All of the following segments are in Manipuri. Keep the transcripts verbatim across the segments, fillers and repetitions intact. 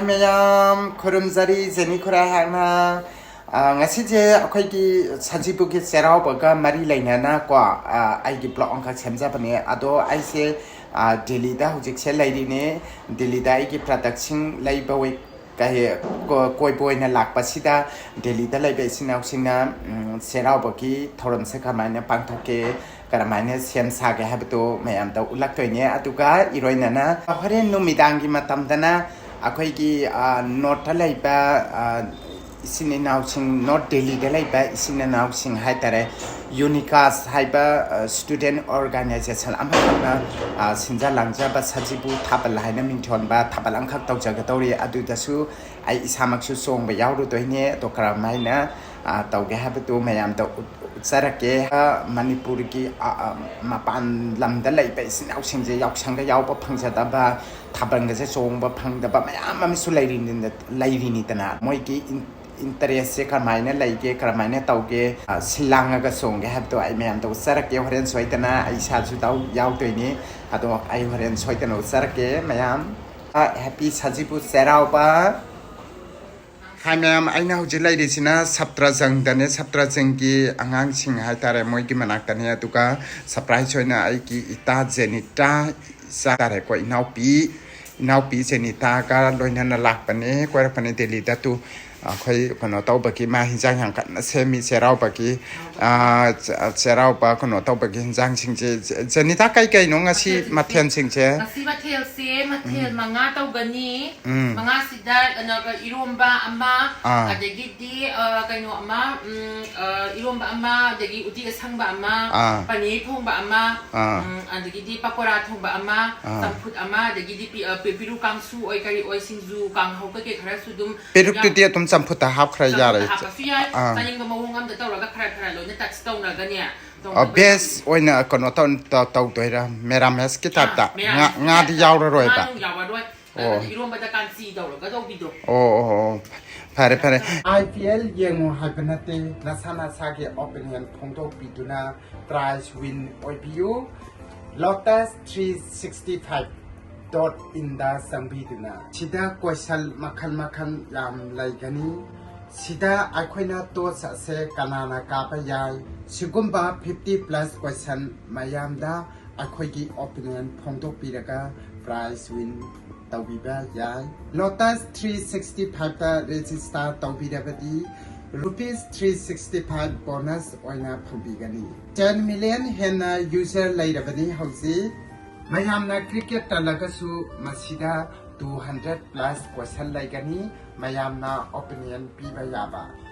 ꯃꯌꯥꯝ ꯈꯨꯔꯨꯝꯖꯔꯤ ꯖꯦꯅꯤ ꯈꯨꯔꯥꯏ ꯍꯥꯛꯅ꯫ ꯑ, ꯉꯁꯤꯁꯦ ꯑꯩꯈꯣꯏꯒꯤ ꯁꯖꯤꯕꯨꯒꯤ ꯆꯩꯔꯥꯎꯕꯒ ꯃꯔꯤ ꯂꯩꯅꯅ ꯀꯣ, ꯑ, ꯑꯩꯒꯤ ꯕ꯭ꯂꯣꯛ ꯑꯃꯈꯛ ꯁꯦꯝꯖꯕꯅꯦ꯫ ꯑꯗꯣ ꯑꯩꯁꯦ, ꯑ, ꯗꯦꯜꯂꯤꯗ ꯍꯧꯖꯤꯛꯁꯦ ꯂꯩꯔꯤꯅꯦ꯫ ꯗꯦꯜꯂꯤꯗ ꯑꯩꯒꯤ ꯄ꯭ꯔꯗꯛꯁꯤꯡ ꯂꯩꯕ ꯑꯣꯏ-, ꯀꯩ-, ꯀꯣ-, ꯀꯣꯏꯕ ꯑꯣꯏꯅ ꯂꯥꯛꯄꯁꯤꯗ ꯗꯦꯜꯂꯤꯗ ꯂꯩꯕ ꯏꯆꯤꯟ ꯏꯅꯥꯎꯁꯤꯡꯅ, ꯎꯝ, ꯆꯩꯔꯥꯎꯕꯒꯤ ꯊꯧꯔꯝꯁꯦ ꯀꯃꯥꯏꯅ ꯄꯥꯡꯊꯣꯛꯀꯦ, ꯀꯔꯝꯍꯥꯏꯅ ꯁꯦꯝ ꯁꯥꯒꯦ ꯍꯥꯏꯕꯗꯣ ꯃꯌꯥꯝꯗ ꯎꯠꯂꯛꯇꯣꯏꯅꯦ꯫ ꯑꯗꯨꯒ ꯏꯔꯣꯏꯅꯅ ꯍꯣꯔꯦꯟ ꯅꯨꯃꯤꯗꯥꯡꯒꯤ ꯃꯇꯝꯗꯅ ꯑꯩꯈꯣꯏꯒꯤ, ꯑ, ꯅꯣꯔꯠꯇ ꯂꯩꯕ, ꯑ, ꯏꯆꯤꯟ ꯏꯅꯥꯎꯁꯤꯡ, ꯅꯣꯔꯠ ꯗꯦꯜꯂꯤꯗ ꯂꯩꯕ ꯏꯆꯤꯟ ꯏꯅꯥꯎꯁꯤꯡ ꯍꯥꯏꯇꯥꯔꯦ, ꯌꯨꯅꯤꯀꯥꯁ ꯍꯥꯏꯕ, ꯑ, ꯁ꯭ꯇꯨꯗꯦꯟ ꯑꯣꯔꯒꯥꯅꯥꯏꯖꯦꯁꯟ ꯑꯃꯈꯛꯅ, ꯑ, ꯁꯤꯟꯖ ꯂꯥꯡꯖꯕ ꯁꯖꯤꯕꯨ ꯊꯥꯕꯜ ꯍꯥꯏꯅ ꯃꯤꯡꯊꯣꯟꯕ ꯊꯥꯕꯜ ꯑꯃꯈꯛ ꯇꯧꯖꯒꯗꯧꯔꯤ꯫ ꯑꯗꯨꯗꯁꯨ ꯑꯩ ꯏꯁꯥꯃꯛꯁꯨ ꯆꯣꯡꯕ ꯌꯥꯎꯔꯨꯗꯣꯏꯅꯦ꯫ ꯑꯗꯣ ꯀꯔꯝꯍꯥꯏꯅ, ꯑ, ꯇꯧꯒꯦ ꯍꯥꯏꯕꯗꯨ ꯃꯌꯥꯝꯗ ꯎꯠ-, ꯎꯠꯆꯔꯛꯀꯦ꯫ ꯑ, ꯃꯅꯤꯄꯨꯔꯒꯤ, ꯑ, ꯑ, ꯃꯄꯥꯟ ꯂꯝꯗ ꯂꯩꯕ ꯏꯆꯤꯟ ꯏꯅꯥꯎꯁꯤꯡꯁꯦ ꯌꯥꯎꯁꯪꯗ ꯌꯥꯎꯕ ꯐꯪꯖꯗꯕ, ꯊꯥꯕꯜꯒꯁꯦ ꯆꯣꯡꯕ ꯐꯪꯗꯕ ꯃꯌꯥꯝ ꯑꯃꯁꯨ ꯂꯩꯔꯤꯅꯤꯅ-, ꯂꯩꯔꯤꯅꯤꯗꯅ꯫ ꯃꯣꯏꯒꯤ ꯏꯟ-, ꯏꯟꯇꯔꯦꯁꯁꯦ ꯀꯔꯝꯍꯥꯏꯅ ꯂꯩꯒꯦ, ꯀꯔꯝꯍꯥꯏꯅ ꯇꯧꯒꯦ, ꯑ, ꯁꯤꯜ ꯂꯥꯡꯉꯒ ꯆꯣꯡꯒꯦ ꯍꯥꯏꯕꯗꯣ ꯑꯩ ꯃꯌꯥꯝꯗ ꯎꯠꯆꯔꯛꯀꯦ꯫ ꯍꯣꯔꯦꯟ ꯁꯣꯏꯗꯅ ꯑꯩ ꯏꯁꯥꯁꯨ ꯇꯧ-, ꯌꯥꯎꯗꯣꯏꯅꯤ꯫ ꯑꯗꯣ ꯑꯩ ꯍꯣꯔꯦꯟ ꯁꯣꯏꯗꯅ ꯎꯠꯆꯔꯛꯀꯦ ꯃꯌꯥꯝ꯫ ꯑ, ꯍꯦꯄꯤ ꯁꯖꯤꯕꯨ ꯆꯩꯔꯥꯎꯕ꯫ ꯍꯥꯏ ꯃꯌꯥꯝ, ꯑꯩꯅ ꯍꯧꯖꯤꯛ ꯂꯩꯔꯤꯁꯤꯅ ꯁꯞꯇ꯭ꯔꯖꯪꯗꯅꯦ꯫ ꯁꯞꯇ꯭ꯔꯖꯪꯒꯤ ꯑꯉꯥꯡꯁꯤꯡ ꯍꯥꯏꯇꯥꯔꯦ, ꯃꯣꯏꯒꯤ ꯃꯅꯥꯛꯇꯅꯦ꯫ ꯑꯗꯨꯒ ꯁꯔꯄ꯭ꯔꯥꯏꯁ ꯑꯣꯏꯅ ꯑꯩꯒꯤ ꯏꯇꯥ ꯖꯦꯅꯤꯇꯥ, ꯏꯆꯥ ꯇꯥꯔꯦꯀꯣ, ꯏꯅꯥꯎꯄꯤ, ꯏꯅꯥꯎꯄꯤ ꯖꯦꯅꯤꯇꯥꯒ ꯂꯣꯏꯅꯅ ꯂꯥꯛꯄꯅꯦ, ꯀꯣꯏꯔꯛꯄꯅꯦ ꯗꯦꯜꯂꯤꯗ꯫ ꯇꯨ ꯑꯩꯈꯣꯏ ꯀꯩꯅꯣ ꯇꯧꯕꯒꯤ, ꯃꯥ ꯍꯤꯟꯖꯥꯡ ꯌꯥꯝ ꯀꯟꯅ ꯁꯦꯝꯃꯤ ꯆꯩꯔꯥꯎꯕꯒꯤ꯫ ꯑ, ꯆ-, ꯆꯩꯔꯥꯎꯕ ꯀꯩꯅꯣ ꯇꯧꯕꯒꯤ ꯍꯤꯟꯖꯥꯡꯁꯤꯡꯁꯦ꯫ ꯖꯦ-, ꯖꯦꯅꯤꯇꯥ, ꯀꯩ ꯀꯩꯅꯣ ꯉꯁꯤ ꯃꯊꯦꯜꯁꯤꯡꯁꯦ? ꯃꯊꯦꯜꯁꯤꯡꯁꯦ? ꯉꯁꯤ ꯃꯊꯦꯜꯁꯦ ꯃꯊꯦꯜ ꯎꯝ꯫ ꯃꯉꯥ ꯇꯧꯒꯅꯤ꯫ ꯎꯝ꯫ ꯃꯉꯥꯁꯤꯗ, ꯀꯩꯅꯣ, ꯏꯔꯣꯝꯕ ꯑꯃ, ꯑꯥ꯫ ꯑꯗꯒꯤꯗꯤ, ꯑ, ꯀꯩꯅꯣ ꯑꯃ, ꯎꯝ, ꯑ, ꯏꯔꯣꯝꯕ ꯑꯃ, ꯑꯗꯒꯤ ꯎꯇꯤ ꯑꯁꯪꯕ ꯑꯃ, ꯑꯥ꯫ ꯄꯅꯤꯔ ꯊꯣꯡꯕ ꯑꯃ, ꯑꯥ꯫ ꯎꯝ, ꯑꯗꯒꯤꯗꯤ ꯄꯀꯣꯔꯥ ꯊꯣꯡꯕ ꯑꯃ, ꯑꯥ꯫ ꯆꯝꯐꯨꯠ ꯑꯃ, ꯑꯗꯒꯤꯗꯤ ꯄꯤ-, ꯑ, ꯄꯤ-, ꯄꯤꯔꯨ ꯀꯥꯡꯁꯨ ꯑꯣꯏ ꯀꯔꯤ ꯑꯣꯏ, ꯁꯤꯡꯖꯨ, ꯀꯥꯡꯍꯧ ꯀꯩꯀꯩ ꯈꯔꯁꯨ ꯑꯗꯨꯝ ꯄꯦꯔꯨꯛꯇꯨꯗꯤ ꯌꯥꯎ-, ꯑꯗꯨꯝ ꯆꯝꯐꯨꯠꯇ ꯍꯥꯞꯈ꯭ꯔ ꯆꯝꯐꯨꯠꯇ ꯌꯥꯔꯦ꯫ ꯍꯥꯞꯄꯁꯨ ꯌꯥꯏ꯫ ꯑꯥ꯫ ꯆꯥꯅꯤꯡꯕ ꯃꯑꯣꯡ ꯑꯝꯗ ꯇꯧꯔꯒ ꯈꯔ ꯈꯔ ꯂꯣꯏꯅ ꯇꯆ ꯇꯧꯅꯒꯅꯦ꯫ ꯑ, ꯇꯧꯅꯕ ꯕꯦꯖ ꯑꯣꯏꯅ ꯀꯩꯅꯣ ꯇꯧ-, ꯇꯧ-, ꯇꯧꯗꯣꯏꯔꯥ? ꯃꯦꯔꯥꯃꯦꯁꯀꯤ ꯑꯥ, ꯇꯥꯏꯞꯇ? ꯃꯦꯔꯥꯃꯦꯁꯀꯤ ꯉꯥ-, ꯉꯥꯗꯤ ꯇꯥꯏꯞꯇ꯫ ꯌꯥꯎꯔꯔꯣꯏꯕ? ꯉꯥ ꯅꯨꯡ ꯌꯥꯎꯔꯔꯣꯏ꯫ ꯑꯣ꯫ ꯑꯗꯨꯅ ꯏꯔꯣꯝꯕꯗ ꯀꯥꯟꯆꯤ ꯇꯧꯔꯒ ꯇꯧꯕꯤꯗꯣ꯫ ꯑꯣ, ꯑꯣ, ꯑꯣ꯫ ꯐꯔꯦ, ꯐꯔꯦ꯫ ꯑꯥꯏ ꯄꯤ ꯑꯦꯜ ꯌꯦꯡꯉꯨ ꯍꯥꯏꯕ ꯅꯠꯇꯦ, ꯅꯁꯥ ꯅꯁꯥꯒꯤ ꯑꯣꯄꯤꯅꯤꯌꯟ ꯐꯣꯡꯗꯣꯛꯄꯤꯗꯨꯅ ꯄ꯭ꯔꯥꯏꯖ ꯋꯤꯟ ꯑꯣꯏꯕꯤꯌꯨ꯫ Lotus three sixty five. Dot in ꯆꯪꯕꯤꯗꯨꯅ ꯁꯤꯗ ꯀꯣꯏꯁꯟ ꯃꯈꯜ ꯃꯈꯜ ꯌꯥꯝ ꯂꯩꯒꯅꯤ꯫ ꯁꯤꯗ ꯑꯩꯈꯣꯏꯅ ꯇꯣꯁ ꯑꯁꯦ ꯀꯅꯥꯅ ꯀꯥꯞꯄ ꯌꯥꯏ, ꯁꯤꯒꯨꯝꯕ ꯐꯤꯐꯇꯤ ꯄ꯭ꯂꯁ ꯀꯣꯏꯁꯟ ꯃꯌꯥꯝꯗ ꯑꯩꯈꯣꯏꯒꯤ ꯑꯣꯄꯤꯅꯤꯌꯟ ꯐꯣꯡꯗꯣꯛꯄꯤꯔꯒ ꯄ꯭ꯔꯥꯏꯖ ꯋꯤꯟ ꯇꯧꯕꯤꯕ ꯌꯥꯏ꯫ ꯂꯣꯇꯁ ꯊ꯭ꯔꯤ ꯁꯤꯛꯁꯇꯤ ꯐꯥꯏꯚꯇ ꯔꯦꯖꯤꯁꯇꯥꯔ ꯇꯧꯕꯤꯔꯕꯗꯤ rupees three sixty five bonus ꯑꯣꯏꯅ ꯐꯪꯕꯤꯒꯅꯤ꯫ ꯇꯦꯟ ꯃꯤꯂꯤꯌꯟ ꯍꯦꯟꯅ ꯌꯨꯖꯔ ꯂꯩꯔꯕꯅꯤ ꯍꯧꯖꯤꯛ꯫ ꯃꯌꯥꯝꯅ ꯀ꯭ꯔꯤꯀꯦꯠ ꯇꯜꯂꯒꯁꯨ ꯃꯁꯤꯗ ꯇꯨ ꯍꯟꯗ꯭ꯔꯦꯠ ꯄ꯭ꯂꯁ ꯀꯣꯏꯁꯟ ꯂꯩꯒꯅꯤ꯫ ꯃꯌꯥꯝꯅ ꯑꯣꯄꯤꯅꯤꯌꯟ ꯄꯤꯕ ꯌꯥꯕ꯫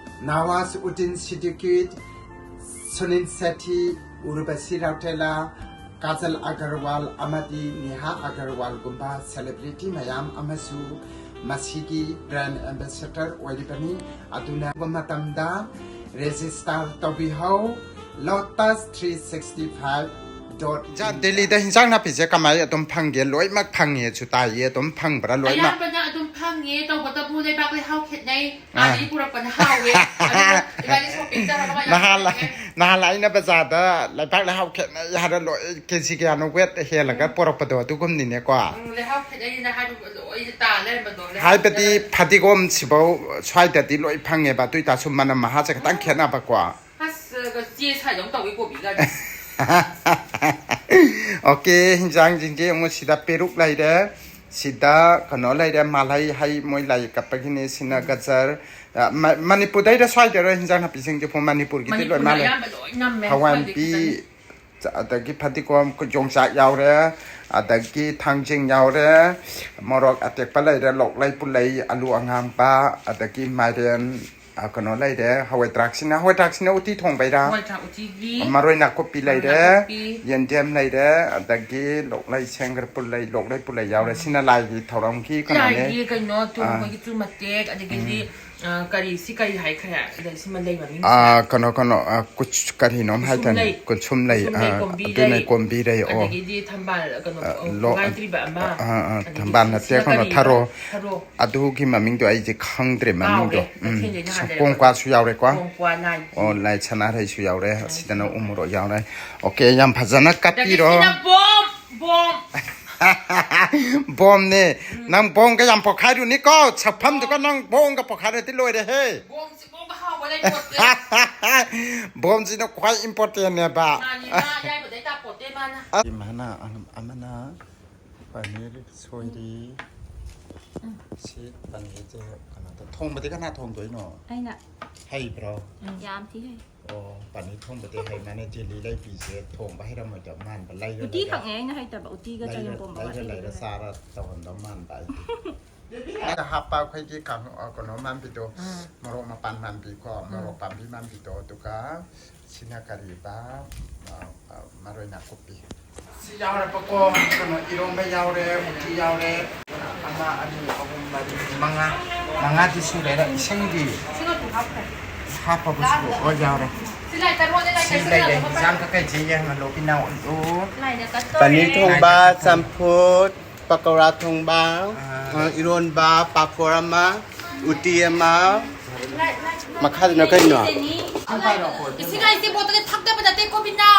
ꯅꯋꯥꯖ ꯎꯗꯤꯟ ꯁꯤꯗꯤꯀꯤ, ꯁꯨꯅꯤꯜ ꯁꯦꯊꯤ, ꯎꯔꯕꯁꯤ ꯔꯧꯇꯦꯂꯥ, ꯀꯥꯖꯜ ꯑꯒꯔꯋꯥꯜ ꯑꯃꯗꯤ ꯅꯦꯍꯥ ꯑꯒꯔꯋꯥꯜꯒꯨꯝꯕ ꯁꯦꯂꯦꯕ꯭ꯔꯤꯇꯤ ꯃꯌꯥꯝ ꯑꯃꯁꯨ ꯃꯁꯤꯒꯤ ꯕ꯭ꯔꯥꯟ ꯑꯦꯝꯕꯦꯁꯦꯗꯔ ꯑꯣꯏꯔꯤꯕꯅꯤ꯫ ꯑꯗꯨꯅ ꯃꯇꯝꯗ ꯔꯦꯖꯤꯁꯇꯥꯔ ꯇꯧꯕꯤꯍꯧ꯫ Lotus three sixty five dot in. ꯗꯦꯜꯂꯤꯗ ꯍꯤꯟꯖꯥꯡ ꯅꯥꯄꯤꯁꯦ ꯀꯃꯥꯏ ꯑꯗꯨꯝ ꯐꯪꯒꯦ? ꯂꯣꯏꯅꯃꯛ ꯐꯪꯉꯦꯁꯨ ꯇꯥꯏꯌꯦ, ꯑꯗꯨꯝ ꯐꯪꯕ꯭ꯔꯥ ꯂꯣꯏꯅꯃꯛ? ꯑꯌꯥꯝꯕꯅ ꯑꯗꯨꯝ ꯐꯪꯉꯦ, ꯇꯧꯕꯇꯕꯨ ꯂꯩꯕꯥꯛ ꯂꯩꯍꯥꯎ ꯈꯦꯠꯅꯩ꯫ ꯑꯥ꯫ ꯑꯥꯗꯒꯤ ꯄꯨꯔꯛꯄꯅ ꯍꯥꯎꯋꯦ꯫ ꯑꯗꯨꯒ ꯏꯕꯥꯅꯤ ꯁꯣꯄꯤꯡ ꯆꯠꯂꯒ ꯃꯌꯥꯝ ꯅꯍꯥꯟ ꯂ-, ꯐꯪꯉꯦ꯫ ꯅꯍꯥꯟ ꯑꯩꯅ ꯕꯖꯥꯔꯗ ꯂꯩꯕꯥꯛ ꯂꯩꯍꯥꯎ ꯈꯦꯠꯅꯩ ꯍꯥꯏꯔ ꯂꯣꯏ ꯀꯦꯖꯤ ꯀꯌꯥꯅꯣ ꯋꯦꯠ ꯍꯦꯜꯂꯒ ꯎꯝ꯫ ꯄꯨꯔꯛꯄꯗꯣ ꯑꯗꯨꯒꯨꯝꯅꯤꯅꯦꯀꯣ꯫ ꯎꯝ, ꯂꯩꯍꯥꯎ ꯈꯦꯠꯅꯩꯅ ꯍꯥꯏꯕ ꯂꯣꯏ ꯇꯥ ꯂꯩꯔꯝꯕꯗꯣ꯫ ꯂꯩꯍꯥꯎ ꯍꯥꯏꯕꯗꯤ ꯈꯦꯠꯅꯕ꯫ ꯐꯗꯤꯒꯣꯝ ꯁꯤꯐꯧ ꯁ꯭ꯋꯥꯏꯗꯗꯤ ꯂꯣꯏ ꯐꯪꯉꯦꯕ, ꯑꯗꯨ ꯑꯣꯏꯇꯥꯔꯁꯨ ꯃꯅꯝ ꯃꯍꯥꯁꯦ ꯈꯤꯇꯪ ꯈꯦꯠꯅꯕꯀꯣ꯫ ꯑꯁ, ꯆꯦ ꯁꯥꯏꯗꯧ ꯇꯧꯋꯤ ꯀꯣꯕꯤꯒꯗꯤ꯫ ꯑꯣꯀꯦ, ꯍꯤꯟꯖꯥꯡꯁꯤꯡꯁꯦ ꯌꯦꯡꯉꯨ, ꯁꯤꯗ ꯄꯦꯔꯨꯛ ꯂꯩꯔꯦ, ꯁꯤꯗ ꯀꯩꯅꯣ ꯂꯩꯔꯦ, ꯃꯥꯜꯍꯩ ꯍꯩ ꯃꯣꯏ ꯂꯥꯏ ꯀꯠꯄꯒꯤꯅꯤ, ꯁꯤꯅ ꯒꯖꯔ, ꯑ, ꯃ-, ꯃꯅꯤꯄꯨꯔꯗꯩꯔ ꯁ꯭ꯋꯥꯏꯗꯩꯔ ꯍꯤꯟꯖꯥꯡ ꯅꯥꯄꯤꯁꯤꯡꯁꯦ ꯄꯨꯝ ꯃꯅꯤꯄꯨꯔꯒꯤꯗꯤ ꯂꯣꯏ ꯃꯅꯤꯄꯨꯔꯅ ꯃꯥꯜꯂꯦ꯫ ꯑꯌꯥꯝꯕ ꯂꯣꯏ ꯉꯝꯃꯦ, ꯍꯋꯥꯏ ꯁ꯭ꯋꯥꯏꯗꯒꯤ ꯃꯨꯕꯤ, ꯈꯤꯇꯅꯤ꯫ ꯆ-, ꯑꯗꯒꯤ ꯐꯗꯤꯒꯣꯝ, ꯌꯣꯡꯆꯥꯛ ꯌꯥꯎꯔꯦ, ꯑꯗꯒꯤ ꯊꯥꯡꯖꯤꯡ ꯌꯥꯎꯔꯦ, ꯃꯣꯔꯣꯛ ꯑꯇꯦꯛꯄ ꯂꯩꯔꯦ, ꯂꯣꯛꯂꯩ ꯄꯨꯂꯩ, ꯑꯂꯨ ꯑꯉꯥꯡꯕ, ꯑꯗꯒꯤ ꯃꯥꯏꯔꯦꯟ, ꯑ, ꯀꯩꯅꯣ ꯂꯩꯔꯦ, ꯍꯋꯥꯏ ꯊ꯭ꯔꯥꯛꯁꯤꯅ, ꯍꯋꯥꯏ ꯊ꯭ꯔꯥꯛꯁꯤꯅ ꯎꯇꯤ ꯊꯣꯡꯕꯩꯔꯥ? ꯍꯋꯥꯏ ꯊ꯭ꯔꯥꯛ ꯎꯇꯤꯒꯤ꯫ ꯃꯔꯣꯏ ꯅꯥꯀꯨꯞꯄꯤ ꯃꯔꯣꯏ ꯂꯩꯔꯦ, ꯅꯥꯀꯨꯞꯄꯤ꯫ ꯌꯦꯟꯗꯦꯝ ꯂꯩꯔꯦ, ꯑꯗꯒꯤ ꯂꯣꯛꯂꯩ ꯁꯦꯝꯈ꯭ꯔ ꯄꯨꯂꯩ, ꯂꯣꯛꯂꯩ ꯄꯨꯂꯩ ꯌꯥꯎꯔꯦ꯫ ꯎꯝ꯫ ꯁꯤꯅ ꯂꯥꯏꯒꯤ ꯊꯧꯔꯝꯒꯤ ꯀꯩꯅꯣꯅꯦ꯫ ꯂꯥꯏꯒꯤ ꯀꯩꯅꯣ, ꯇꯨ ꯑꯥ꯫ ꯃꯣꯏꯒꯤ ꯆꯨ ꯃꯇꯦꯛ, ꯑꯗꯒꯤꯗꯤ, ꯎꯝ꯫ ꯑ, ꯀꯔꯤ, ꯁꯤ ꯀꯔꯤ ꯍꯥꯏꯈ꯭ꯔꯦ? ꯑꯗꯩ ꯁꯤꯃ ꯂꯩ ꯃꯃꯤꯡꯁꯦ꯫ ꯑꯥ, ꯀꯩꯅꯣ, ꯀꯩꯅꯣ, ꯑꯥ, ꯀꯨꯁ-, ꯀꯔꯤꯅꯣꯝ ꯍꯥꯏꯇꯥꯔꯦ꯫ ꯀꯨꯁꯨꯝꯂꯩ꯫ ꯀꯨꯁꯨꯝꯂꯩ, ꯑꯥ, ꯀꯣꯝꯕꯤ ꯑꯗꯨꯅꯦ, ꯂꯩ꯫ ꯀꯣꯝꯕꯤ ꯂꯩ, ꯑꯣ꯫ ꯑꯗꯒꯤꯗꯤ ꯊꯝꯕꯥꯜ, ꯀꯩꯅꯣ, ꯑ, ꯑ, ꯂꯣꯛ-, ꯋꯥꯏꯇ꯭ꯔꯤꯕ ꯑꯃ, ꯑ, ꯑ, ꯑꯗꯒꯤꯗꯤ ꯊꯝꯕꯥꯜ ꯁꯤꯅ ꯅꯠꯇꯦ, ꯀꯩꯅꯣ, ꯀꯔꯤꯕ? ꯊꯔꯣ꯫ ꯊꯔꯣ꯫ ꯑꯗꯨꯒꯤ ꯃꯃꯤꯡꯗꯣ ꯑꯩꯁꯦ ꯈꯪꯗ꯭ꯔꯦ, ꯃꯃꯤꯡꯗꯣ꯫ ꯀꯥꯎꯔꯦ꯫ ꯎꯝ, ꯀꯩꯊꯦꯜꯗꯩ ꯅꯍꯥꯟ ꯁ-, ꯂꯩꯔꯛꯄꯗꯣ꯫ ꯀꯣꯡꯀ꯭ꯋꯥꯁꯨ ꯌꯥꯎꯔꯦꯀꯣ꯫ ꯀꯣꯡꯀ꯭ꯋꯥ, ꯂꯥꯏ꯫ ꯑꯣ, ꯂꯥꯏ ꯁꯅꯥꯔꯩꯁꯨ ꯌꯥꯎꯔꯦ꯫ ꯎꯝ, ꯑꯁꯤꯗꯅ ꯁꯤꯅ ꯎ ꯃꯣꯔꯣꯛ ꯌꯥꯎꯔꯦ꯫ ꯑꯣꯀꯦ, ꯌꯥꯝ ꯐꯖꯅ ꯑꯗꯒꯤ ꯀꯠꯄꯤꯔꯣ꯫ ꯁꯤꯅ ꯕꯣꯝ, ꯕꯣꯝ꯫ ꯕꯣꯝꯅꯦ꯫ ꯅꯪ ꯕꯣꯝꯒ ꯌꯥꯝ ꯄꯣꯈꯥꯏꯔꯨꯅꯤꯀꯣ꯫ ꯁꯛꯐꯝꯗꯨꯒ ꯅꯪ ꯕꯣꯝꯒ ꯄꯣꯈꯥꯏꯔꯗꯤ ꯂꯣꯏꯔꯦꯍꯦ꯫ ꯕꯣꯝꯁꯤ ꯕꯣꯝꯒ ꯍꯥꯎꯕ ꯂꯩꯄꯣꯠꯇꯦ꯫ ꯕꯣꯝꯁꯤꯅ ꯈ꯭ꯋꯥꯏ ꯏꯝꯄꯣꯔꯇꯦꯟꯅꯦꯕ꯫ ꯃꯥꯅꯤ, ꯉꯥ ꯑꯌꯥꯏꯕꯗꯩ ꯇꯥꯄꯣꯠꯇꯦ ꯃꯥꯅ꯫ ꯏꯃꯥꯅ ꯑꯃꯅ ꯄꯅꯤꯔ ꯁꯣꯏꯔꯤ꯫ ꯁꯤ ꯄꯅꯤꯔꯁꯦ ꯀꯩꯅꯣꯗ ꯊꯣꯡꯕꯗꯤ ꯀꯅꯥ ꯊꯣꯡꯗꯣꯏꯅꯣ? ꯑꯩꯅ꯫ ꯍꯩꯕ꯭ꯔꯣ? ꯌꯥꯝ ꯊꯤ ꯍꯩ꯫ ꯑꯣ, ꯄꯅꯤꯔ ꯊꯣꯡꯕꯗꯤ ꯍꯩ꯫ ꯃꯥꯅꯦ, ꯖꯦꯂꯤ ꯂꯩꯕꯤꯁꯦ ꯊꯣꯡꯕ ꯍꯩꯔꯝꯃꯣꯏꯗꯕ ꯃꯥꯟꯕ꯫ ꯂꯩꯔ ꯎꯇꯤ ꯂꯩꯔ ꯈꯛꯅꯦ ꯑꯩꯅ ꯍꯩꯇꯕ, ꯎꯇꯤꯒ ꯂꯩꯔ ꯆꯒꯦꯝ ꯄꯣꯝꯕꯒ ꯂꯩꯔ ꯑꯩꯒꯤꯗꯤ ꯂꯩꯔ ꯍꯩ꯫ ꯆꯥꯔ ꯇꯧꯔꯝꯗꯧ ꯃꯥꯟꯕ ꯑꯩꯗꯤ꯫ ꯑꯗ ꯍꯥꯞꯄ ꯑꯩꯈꯣꯏꯒꯤ ꯀꯥꯡ-, ꯑ, ꯀꯩꯅꯣ ꯃꯥꯟꯕꯤꯗꯣ, ꯎꯝ꯫ ꯃꯣꯔꯣꯛ ꯃꯄꯥꯟ ꯃꯥꯟꯕꯤꯀꯣ, ꯎꯝ꯫ ꯃꯣꯔꯣꯛ ꯄꯥꯝꯕꯤ ꯃꯥꯟꯕꯤꯗꯣ, ꯑꯗꯨꯒ ꯁꯤꯅ ꯀꯔꯤꯕ? ꯑ, ꯑ, ꯃꯔꯣꯏ ꯅꯥꯀꯨꯞꯄꯤ꯫ ꯁꯤ ꯌꯥꯎꯔꯕꯀꯣ, ꯀꯩꯅꯣ, ꯏꯔꯣꯝꯕ ꯌꯥꯎꯔꯦ, ꯎꯇꯤ ꯌꯥꯎꯔꯦ, ꯑꯃ, ꯑꯅꯤ, ꯑꯍꯨꯝ, ꯃꯔꯤ, ꯃꯉꯥ, ꯃꯉꯥꯗꯤ ꯁꯨꯔꯦ꯫ ꯏꯁꯤꯡꯗꯤ ꯍꯥꯞꯄꯕꯁꯨ ꯂꯣꯏ ꯌꯥꯎꯔꯦ꯫ ꯁꯤ ꯂꯩꯔꯦ, ꯏꯟꯁꯥꯡ ꯀꯀꯩꯁꯤ ꯌꯦꯡꯍꯜꯂꯣ, ꯄꯤꯅꯥꯎ꯫ ꯄꯅꯤꯔ ꯊꯣꯡꯕ, ꯆꯝꯐꯨꯠ, ꯄꯀꯧꯔꯥ ꯊꯣꯡꯕ, ꯑꯥ꯫ ꯑ, ꯏꯔꯣꯟꯕ, ꯄꯥꯐꯣꯔ ꯑꯃ, ꯎꯇꯤ ꯑꯃ, ꯃꯈꯥꯗꯨꯅ ꯀꯩꯅꯣ? ꯏꯁꯤꯡ ꯍꯥꯏꯁꯦ ꯕꯣꯇꯜꯗ ꯊꯛꯇꯕ ꯅꯠꯇꯦ, ꯀꯣꯕꯤꯟꯗ꯫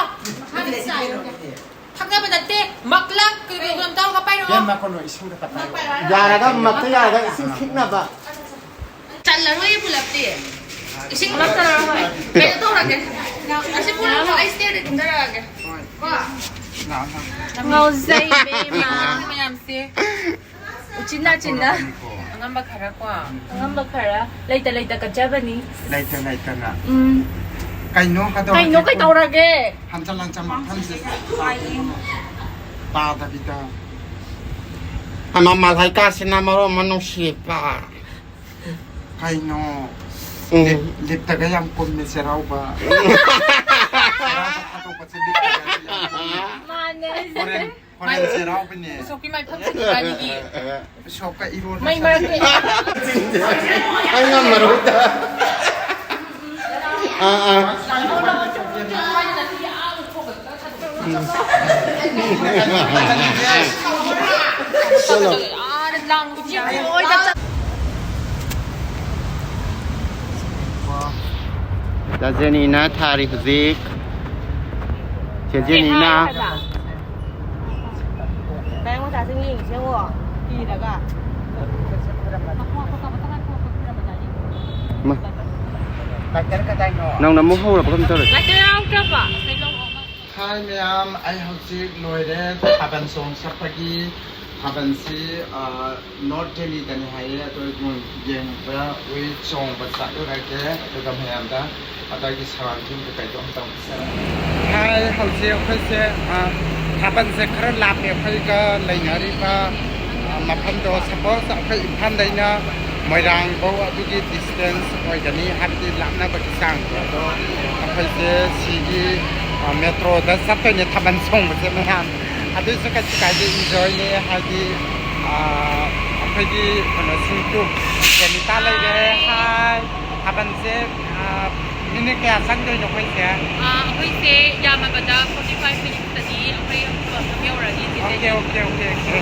ꯊꯛꯅꯕ ꯅꯠꯇꯦ, ꯃꯛꯂꯛ ꯀꯩ ꯀꯩꯅꯣ ꯌꯥꯝ ꯇꯧꯔꯒ ꯄꯥꯏꯔꯛꯑꯣ꯫ ꯏꯕꯦꯝꯃ, ꯀꯩꯅꯣ, ꯏꯁꯤꯡꯗ ꯇꯞꯄꯥꯏꯔꯣ꯫ ꯌꯥꯔꯒ ꯃꯛꯇ ꯌꯥꯔꯒ ꯏꯁꯤꯡ ꯈꯤꯛꯅꯕ꯫ ꯆꯜꯂꯔꯣꯏꯌꯦ ꯄꯨꯂꯞꯇꯤ꯫ ꯏꯁꯤꯡ ꯄꯨꯂꯞ ꯆꯜꯂꯔꯣꯏ꯫ ꯀꯩꯅꯣ ꯇꯧꯔꯒꯦ꯫ ꯑꯁꯤ ꯄꯨꯂꯞ ꯑꯩ ꯁ꯭ꯇꯦꯌꯔꯗ ꯀꯨꯝꯊꯔꯛꯑꯒꯦ꯫ ꯀꯣ? ꯂꯥꯛꯑꯣ, ꯂꯥꯛꯑꯣ꯫ ꯉꯥꯎꯖꯩ ꯏꯕꯦꯝꯃ꯫ ꯃꯌꯥꯝꯁꯦ꯫ ꯎꯆꯤꯟ ꯅꯥꯆꯤꯟꯅ꯫ ꯇꯧꯔꯛꯀꯅꯤꯀꯣ꯫ ꯑꯉꯝꯕ ꯈꯔ ꯀꯣ꯫ ꯑꯉꯝꯕ ꯈꯔ ꯂꯩꯇ ꯂꯩꯇ ꯀꯠꯆꯕꯅꯤ꯫ ꯂꯩꯇ ꯂꯩꯇꯅ꯫ ꯎꯝ꯫ ꯀꯩꯅꯣ ꯀꯩꯗꯧꯔꯒꯦ? ꯀꯩꯅꯣ ꯀꯩꯗꯧꯔꯒꯦ? ꯍꯟꯖꯜ ꯍꯟꯖꯜ ꯃꯐꯝꯁꯦ ꯇꯥꯗꯕꯤꯗ꯫ ꯑꯃ ꯃꯂꯥꯏꯀꯥꯁꯤꯅ ꯃꯔꯣꯟ ꯑꯃ ꯅꯨꯡꯁꯤꯕ꯫ ꯀꯩꯅꯣ? ꯎꯝ꯫ ꯂꯤꯞ-, ꯂꯤꯞꯇꯒ ꯌꯥꯝ ꯀꯨꯝꯃꯦ ꯆꯩꯔꯥꯎꯕ꯫ ꯆꯩꯔꯥꯎꯕ ꯊꯥꯗꯣꯛꯄꯁꯦ ꯂꯤꯞꯇꯒ ꯌꯥꯝ ꯀꯨꯝꯃꯦ꯫ ꯃꯥꯅꯦ꯫ ꯍꯣꯔꯦꯟ ꯍꯣꯔꯦꯟ ꯆꯩꯔꯥꯎꯕꯅꯦ꯫ ꯎꯁꯣꯞꯀꯤ ꯃꯥꯏꯐꯝ ꯁꯤꯟꯅꯤꯡꯉꯥꯏꯅꯤꯌꯦ꯫ ꯎꯁꯣꯞꯀ ꯏꯔꯣꯟꯕ ꯃꯩ ꯃꯔꯛꯇ꯫ ꯑꯩ ꯉꯝꯃꯔꯣꯏꯗ꯫ ꯑꯥ, ꯑꯥ꯫ ꯆꯠꯂꯣ꯫ ꯆꯦ ꯖꯦꯅꯤꯅ ꯊꯥꯔꯤ ꯍꯧꯖꯤꯛ꯫ ꯆꯦ ꯖꯦꯅꯤꯅ꯫ ꯇꯥꯁꯤꯡ ꯌꯦꯡꯉꯤꯁꯦ ꯌꯦꯡꯉꯣ꯫ ꯀꯤꯔꯒ꯫ ꯅꯪꯅ ꯑꯃꯨꯛ ꯍꯧꯔꯕ ꯀꯩꯅꯣ ꯇꯧꯔꯦ꯫ ꯂꯥꯏꯇ ꯌꯥꯎꯗ꯭ꯔꯕ? ꯍꯥꯏ ꯃꯌꯥꯝ, ꯑꯩ ꯍꯧꯖꯤꯛ ꯂꯣꯏꯔꯦ ꯊꯥꯕꯜ ꯆꯣꯡ ꯆꯠꯄꯒꯤ꯫ ꯊꯥꯕꯜꯁꯤ ꯅꯣꯔꯠ ꯗꯦꯜꯂꯤꯗꯅꯤ ꯍꯥꯏꯌꯦ, ꯑꯗꯣ ꯌꯦꯡꯕ ꯋꯤ ꯆꯣꯡꯕ ꯆꯠꯂꯨꯔꯒꯦ꯫ ꯑꯗꯨꯒ ꯃꯌꯥꯝꯗ ꯑꯗꯥꯏꯒꯤ ꯁꯔꯥꯎꯟꯗꯤꯡ ꯀꯩꯀꯩꯗꯣ ꯑꯝꯇꯪ ꯎꯠꯆꯔꯛꯀꯦ꯫ ꯍꯥꯏ, ꯍꯧꯖꯤꯛ ꯑꯩꯈꯣꯏꯁꯦ ꯊꯥꯕꯜꯁꯦ ꯈꯔ ꯂꯥꯞꯄꯦ ꯑꯩꯈꯣꯏꯒ ꯂꯩꯅꯔꯤꯕ ꯃꯐꯝꯗꯣ꯫ ꯁꯄꯣꯁ ꯑꯩꯈꯣꯏ ꯏꯝꯐꯥꯜꯗꯩꯅ ꯃꯣꯏꯔꯥꯡꯐꯧ ꯑꯗꯨꯒꯤ ꯗꯤꯁꯇꯦꯟꯁ ꯑꯣꯏꯒꯅꯤ, ꯍꯥꯏꯕꯗꯤ ꯂꯥꯞꯅꯕꯒꯤ ꯆꯥꯡꯗꯣ꯫ ꯑꯗꯣ ꯑꯩꯈꯣꯏꯁꯦ ꯁꯤꯒꯤ ꯃꯦꯇ꯭ꯔꯣꯗ ꯆꯠꯇꯣꯏꯅꯦ ꯊꯥꯕꯜ ꯆꯣꯡꯕꯁꯦ ꯃꯌꯥꯝ꯫ ꯑꯗꯨꯏꯁꯨ ꯀꯩꯁꯨ ꯀꯥꯏꯗꯦ, ꯏꯟꯖꯣꯏꯅꯦ꯫ ꯍꯥꯏꯗꯤ ꯑꯩꯈꯣꯏꯒꯤ ꯀꯩꯅꯣꯁꯤꯡꯁꯨ ꯀꯦꯃꯤꯀꯥ ꯂꯩꯔꯦ꯫ ꯍꯥꯏ, ꯊꯥꯕꯜꯁꯦ ꯃꯤꯅꯤꯠ ꯀꯌꯥ ꯆꯪꯗꯣꯏꯅꯣ ꯑꯩꯈꯣꯏꯁꯦ? ꯑꯩꯈꯣꯏꯁꯦ ꯌꯥꯝꯃꯕꯗ forty five minutesꯇꯗꯤ ꯑꯩꯈꯣꯏ ꯃꯐꯝ ꯌꯧꯔꯅꯤ꯫ Okay okay okay okay.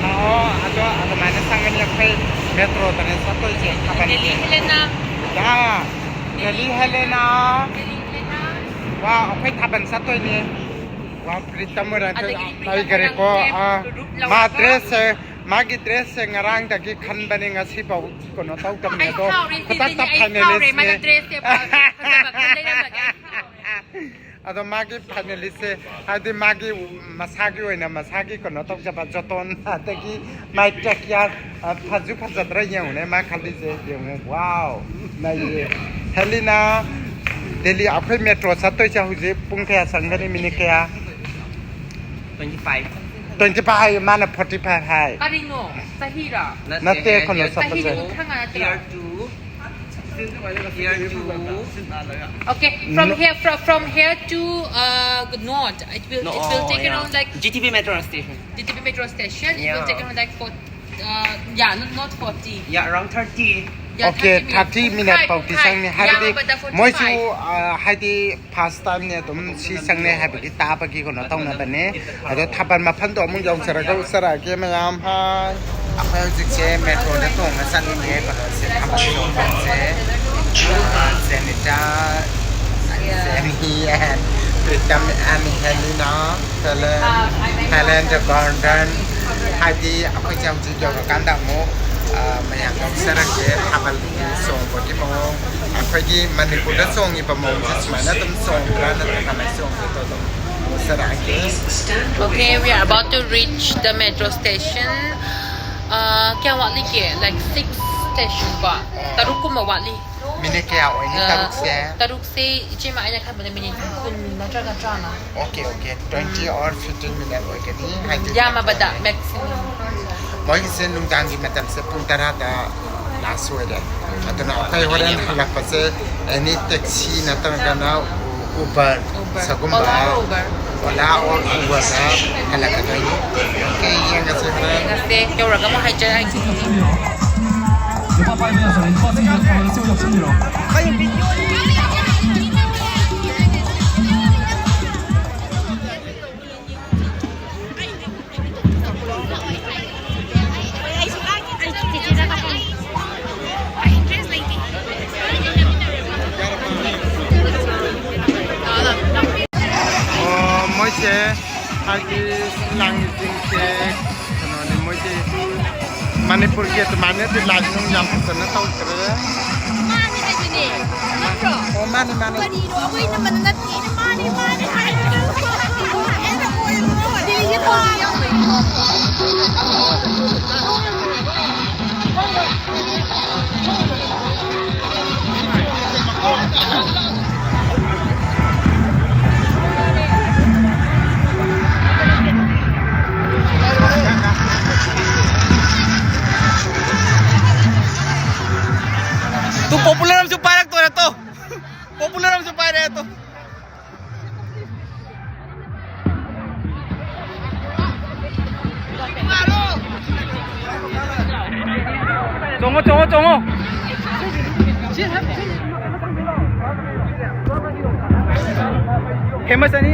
ꯂꯥꯛꯑꯣ꯫ ꯑꯗꯣ ꯑꯗꯨꯃꯥꯏꯅ ꯆꯪꯒꯅꯤ ꯑꯩꯈꯣꯏ ꯃꯦꯇ꯭ꯔꯣꯗꯅꯦ ꯆꯠꯇꯣꯏꯁꯦ ꯊꯥꯕꯜꯁꯦ꯫ ꯗꯦꯜꯂꯤ ꯍꯦꯂꯦꯅꯥ꯫ ꯌꯥ, ꯗꯦꯜꯂꯤ ꯍꯦꯂꯦꯅꯥ꯫ ꯋꯥ, ꯑꯩꯈꯣꯏ ꯊꯥꯕꯜ ꯆꯠꯇꯣꯏꯅꯦ꯫ ꯋꯥ, ꯐꯨꯔꯤꯠ ꯇꯝꯃꯨꯔ ꯑꯗꯒꯤ ꯐꯨꯔꯤꯠ ꯂꯩꯈꯔꯦꯀꯣ꯫ ꯇꯝꯃꯨꯔ ꯑꯥ, ꯒ꯭ꯔꯨꯞ ꯃꯥ ꯂꯧꯔꯒ꯫ ꯗ꯭ꯔꯦꯁꯁꯦ, ꯃꯥꯒꯤ ꯗ꯭ꯔꯦꯁꯁꯦ ꯉꯔꯥꯡꯗꯒꯤ ꯈꯟꯕꯅꯦ, ꯉꯁꯤꯐꯥꯎ ꯀꯩꯅꯣ ꯇꯧꯗꯕꯅꯦ꯫ ꯑꯩ ꯑꯗꯣ ꯁꯥꯎꯔꯦ ꯁꯤꯗꯤ, ꯈꯨꯗꯛꯇ ꯑꯩ ꯁꯥꯎꯔꯦ꯫ ꯃꯥꯅ ꯐꯥꯏꯅꯦꯂꯤꯁꯅꯦ꯫ ꯗ꯭ꯔꯦꯁꯁꯦ ꯐꯖꯕ ꯈꯔ ꯂꯩꯔꯝꯕꯒꯤ ꯑꯩ ꯁꯥꯎꯔꯦ꯫ ꯑꯗꯣ ꯃꯥꯒꯤ ꯐꯥꯏꯅꯦꯂꯤꯁꯁꯦ, ꯍꯥꯏꯗꯤ ꯃꯥꯒꯤ ꯃꯁꯥꯒꯤ ꯑꯣꯏꯅ ꯃꯁꯥꯒꯤ ꯀꯩꯅꯣ ꯇꯧꯖꯕ ꯖꯣꯇꯣꯟ, ꯑꯗꯒꯤ ꯃꯥꯏ ꯇꯦꯛ ꯀꯤꯌꯥꯔ꯫ ꯐꯖꯨ ꯐꯖꯗ꯭ꯔꯥ ꯌꯦꯡꯉꯨꯅꯦ ꯃꯥ ꯈꯜꯂꯤꯁꯦ꯫ ꯌꯦꯡꯉꯨ, ꯋꯥꯎ, ꯅꯩꯌꯦ꯫ ꯍꯦꯂꯤꯅꯥ, ꯗꯦꯜꯂꯤ ꯑꯩꯈꯣꯏ ꯃꯦꯇ꯭ꯔꯣ ꯆꯠꯇꯣꯏꯁꯦ ꯍꯧꯖꯤꯛ ꯄꯨꯡ ꯀꯌꯥ ꯆꯪꯒꯅꯤ? ꯃꯤꯅꯤꯠ ꯀꯌꯥ? Twenty five. Twenty five ꯍꯥꯏ, ꯃꯥꯅ forty five ꯍꯥꯏ꯫ ꯀꯔꯤꯅꯣ? ꯆꯍꯤꯔ? ꯅꯠꯇꯦ, ꯀꯩꯅꯣ ꯆꯍꯤꯗꯤ ꯆꯠꯄꯁꯦ꯫ ꯀꯨꯟꯊ꯭ꯔꯥ ꯃꯉꯥ ꯅꯠꯇ꯭ꯔꯣ? Year two. Year two. Okay, from here, from, from here to uh, North, it will, it will take yeah. around like G T B metro station. G T B metro station. It will Yeah. take around like four, uh, yeah, not, not forty. Yeah, around thirty. Yeah, Okay, thirty thirty minutes minutes. ꯐꯥꯎꯗꯤ ꯆꯪꯅꯤ, ꯍꯥꯏꯕꯗꯤ ꯌꯥꯝꯃꯕꯗ forty ꯃꯣꯏꯁꯨ five. ꯑ, ꯍꯥꯏꯗꯤ first timeꯅꯦ, ꯑꯗꯨꯝ ꯁꯤ ꯆꯪꯅꯩ ꯍꯥꯏꯕꯒꯤ ꯇꯥꯕꯒꯤ ꯀꯩꯅꯣ ꯇꯧꯅꯕꯅꯦ꯫ ꯑꯗꯣ ꯊꯥꯕꯜ ꯃꯐꯝꯗꯣ ꯑꯃꯨꯛ ꯌꯧꯖꯔꯒ ꯎꯠꯆꯔꯛꯑꯒꯦ ꯃꯌꯥꯝ꯫ ꯍꯥꯏ, ꯑꯩꯈꯣꯏ ꯍꯧꯖꯤꯛꯁꯦ ꯃꯦꯇ꯭ꯔꯣꯗ ꯇꯣꯡꯉ ꯆꯠꯂꯤꯅꯦ ꯀꯩꯅꯣꯁꯦ, ꯊꯥꯕꯜ ꯆꯣꯡꯐꯝꯁꯦ꯫ Jenita, Jenny and Welcome and Helena, Thailand, Thailand Garden. ꯍꯥꯏꯗꯤ ꯑꯩꯈꯣꯏꯁꯦ ꯍꯧꯖꯤꯛ ꯌꯧꯔꯀꯥꯟꯗ ꯑꯃꯨꯛ, ꯑ, ꯃꯌꯥꯝꯗꯣ ꯆꯠꯂꯛꯀꯦ, ꯊꯥꯕꯜ ꯆꯣꯡꯕꯒꯤ ꯃꯑꯣꯡ, ꯑꯩꯈꯣꯏꯒꯤ ꯃꯅꯤꯄꯨꯔꯗ ꯆꯣꯡꯉꯤꯕ ꯃꯑꯣꯡꯁꯦ ꯁꯨꯃꯥꯏꯅ ꯑꯗꯨꯝ ꯆꯣꯡꯕ꯭ꯔꯥ ꯅꯠꯇ꯭ꯔꯒ ꯀꯃꯥꯏꯅ ꯆꯣꯡꯒꯦꯗꯣ ꯑꯗꯨꯝ ꯆꯠꯂꯛꯑꯒꯦ꯫ Okay, we are about to reach the metro station. ꯑ, ꯀꯌꯥꯝ ꯋꯥꯠꯂꯤꯒꯦ? Like six station ꯀꯣ? ꯇꯔꯨꯛ ꯀꯨꯝꯕ ꯋꯥꯠꯂꯤ꯫ ꯃꯤꯅꯤꯠ ꯀꯌꯥ ꯑꯣꯏꯅꯤ ꯑ, ꯇꯔꯨꯛꯁꯦ? ꯇꯔꯨꯛꯁꯦ ꯏꯆꯦꯃ ꯑꯩꯅ ꯈꯟꯕꯗ ꯃꯤꯅꯤꯠ ꯀꯨꯟ ꯅꯠꯇ꯭ꯔꯒ ꯇꯔꯥꯃꯉꯥ꯫ Okay, okay, twenty or fifteen minute ꯑꯣꯏꯒꯅꯤ, ꯍꯥꯏꯗꯤ ꯌꯥꯝꯃꯕꯗ, ꯃꯦꯛꯁꯤꯃꯝ꯫ ꯃꯣꯏꯒꯤꯁꯦ ꯅꯨꯡꯗꯥꯡꯒꯤ ꯃꯇꯝꯁꯦ ꯄꯨꯡ ꯇꯔꯥꯗ ꯂꯥꯁ ꯑꯣꯏꯔꯦ꯫ ꯑꯗꯨꯅ ꯑꯩꯈꯣꯏ ꯍꯣꯔꯦꯟ ꯍꯜꯂꯛꯄꯁꯦ ꯑꯦꯅꯤ ꯇꯦꯛꯁꯤ ꯅꯠꯇ꯭ꯔꯒꯅ ꯎꯕꯔ, ꯎꯕꯔ, ꯁꯒꯨꯝꯕ, ꯑꯣꯂꯥ ꯑꯣꯔ ꯎꯕꯔ꯫ ꯑꯣꯂꯥ ꯑꯣꯔ ꯎꯕꯔꯗ ꯍꯜꯂꯛꯀꯗꯣꯏꯅꯤ꯫ Okay, ꯌꯦꯡꯉꯁꯦ ꯍꯣꯔꯦꯟ꯫ ꯌꯦꯡꯉꯁꯦ, ꯌꯧꯔꯒ ꯑꯃꯨꯛ ꯍꯥꯏꯖꯔꯛꯑꯒꯦ꯫ ꯅꯨꯄꯥ ꯄꯥꯏꯕ ꯌꯥꯁꯜꯂꯛꯑꯦ꯫ ꯅꯨꯄꯥꯁꯤꯡꯁꯤꯅ ꯊꯥꯕꯜꯗ ꯆꯦ ꯌꯥꯎꯁꯟꯕꯤꯔꯣ꯫ ꯑꯣ, ꯃꯣꯏꯁꯦ ꯍꯥꯏꯗꯤ ꯂꯥꯡꯃꯤꯁꯤꯡꯁꯦ ꯀꯩꯅꯣꯅꯦ, ꯃꯣꯏꯗꯤ ꯃꯅꯤꯄꯨꯔꯒꯤ ꯑꯗꯨꯃꯥꯏꯅꯗꯤ ꯂꯥꯏ ꯅꯨꯡ ꯌꯥꯝ ꯐꯖꯅ ꯇꯧꯗ꯭ꯔꯦ꯫ ꯃꯥꯅꯦ ꯍꯥꯏꯕꯅꯦ, ꯅꯠꯇ꯭ꯔꯣ? ꯑꯣ, ꯃꯥꯅꯦ, ꯃꯥꯅꯦ꯫ ꯀꯔꯤꯅꯣ? ꯑꯩꯈꯣꯏ ꯅꯝꯕꯅ ꯅꯠꯇꯦ꯫ ꯃꯥꯅꯦ, ꯃꯥꯅꯦ ꯍꯥꯏꯕꯅꯦ꯫ ꯑꯩꯅ ꯑꯣꯏꯔꯨꯔꯣ꯫ ꯁꯤꯁꯦ ꯊꯣꯡ ꯌꯥꯎꯕꯅꯦ꯫ ꯇꯨ popular ꯑꯃꯁꯨ ꯄꯥꯏꯔꯛꯇꯣꯔꯦ ꯇꯣ꯫ Popular ꯑꯃꯁꯨ ꯄꯥꯏꯔꯛꯑꯦ ꯇꯣ꯫ ꯆꯣꯡꯉꯣ, ꯆꯣꯡꯉꯣ, ꯆꯣꯡꯉꯣ꯫ ꯐꯦꯃꯁ ꯑꯅꯤ꯫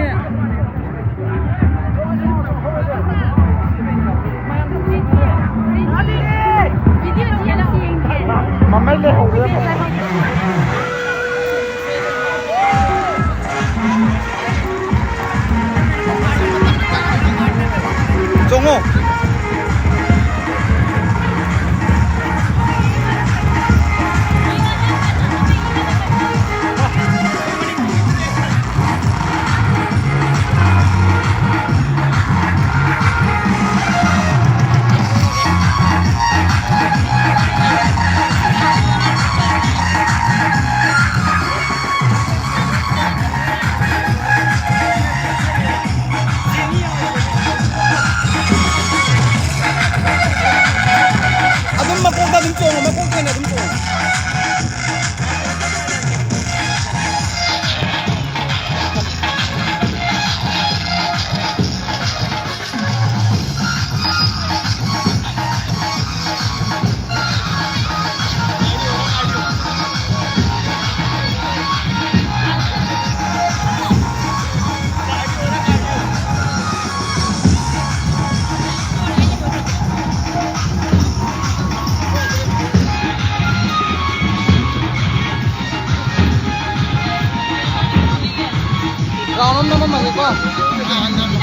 ꯃꯃꯩ ꯂꯩꯍꯧꯔꯦ꯫ ꯑꯗꯨꯝ ꯃꯀꯣꯛꯇ ꯑꯗꯨꯝ ꯆꯣꯡꯉꯣ, ꯃꯀꯣꯛꯇ ꯑꯣꯏꯅ ꯑꯗꯨꯝ ꯆꯣꯡꯉꯣ꯫ Round ꯑꯃ ꯅꯝꯃꯝꯃꯒꯦꯀꯣ꯫